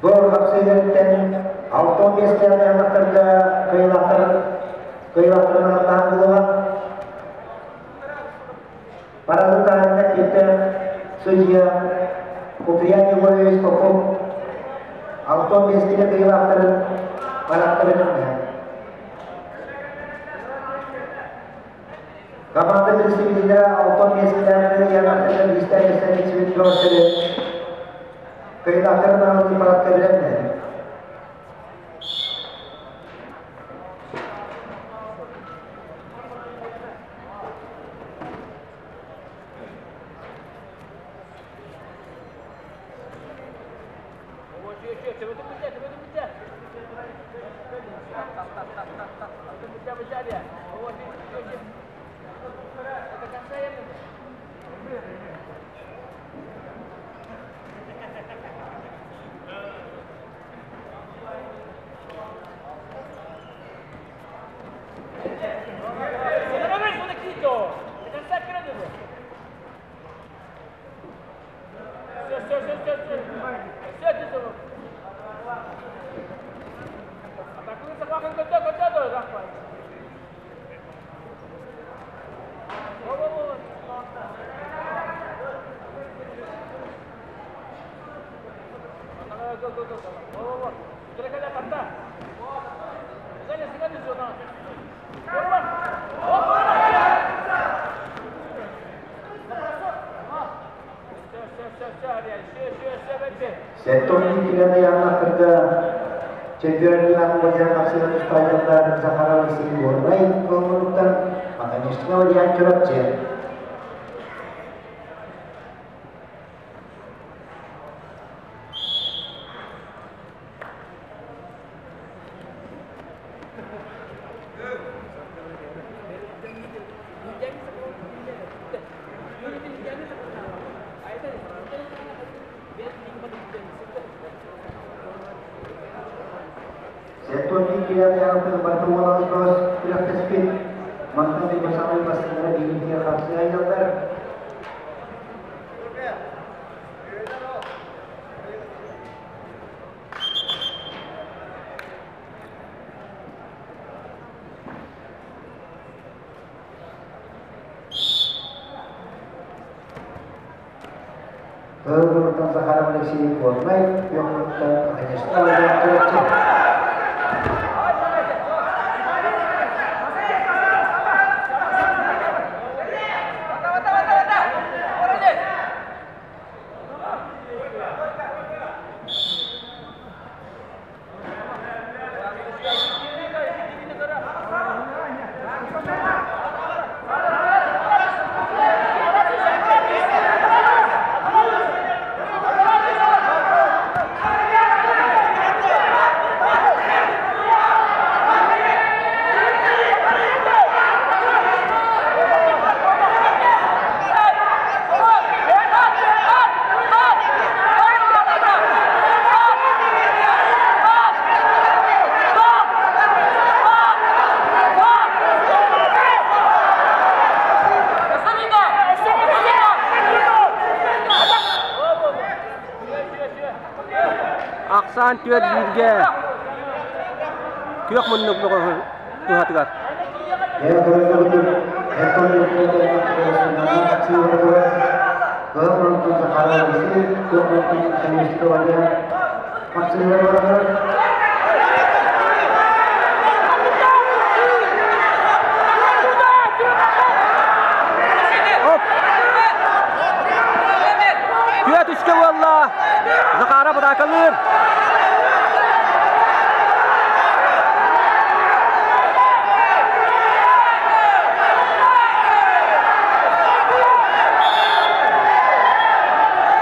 Бу хапсыһыыттан 65 километрга кыайыылаахтарын ааттаан булуга. Парадытааһынна кииртэ судья Куприян Егорович Попов 65 кило кыайыылаахтарын парадтарын өҥнөһө. Команда представителлэрэ 65 километры янаттарга биистэн миэстэни бөҕөстөрү кыайыылаахтарын аналыы парадка бэлэмнэһэр. Чемпионлар Владимир Максимович Павловна Захаров Алексей Горнай Колмунуктан Академичный Валиан Чурапчы. Захаров Алексей Горнай, Ахсан түөт бииргэ күөх муннук туһатыгар. Түөт үскэ буолла. Захаров атаакалыыр.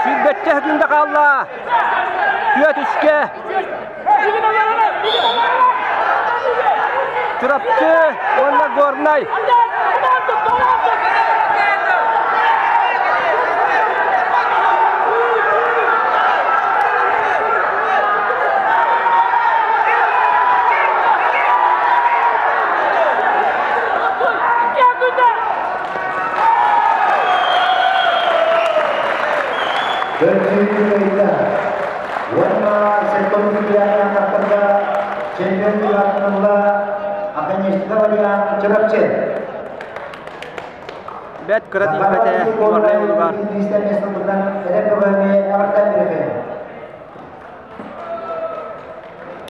Сүүрбэччэ күндэ хаалла. Түөт үскэ. Чурапчы уонна Горнай. 73 аттарга чемпион ааттанылла Оконечников Ариан Чурапчы. Бэт кыра тиийбэтэ Горнай улугар.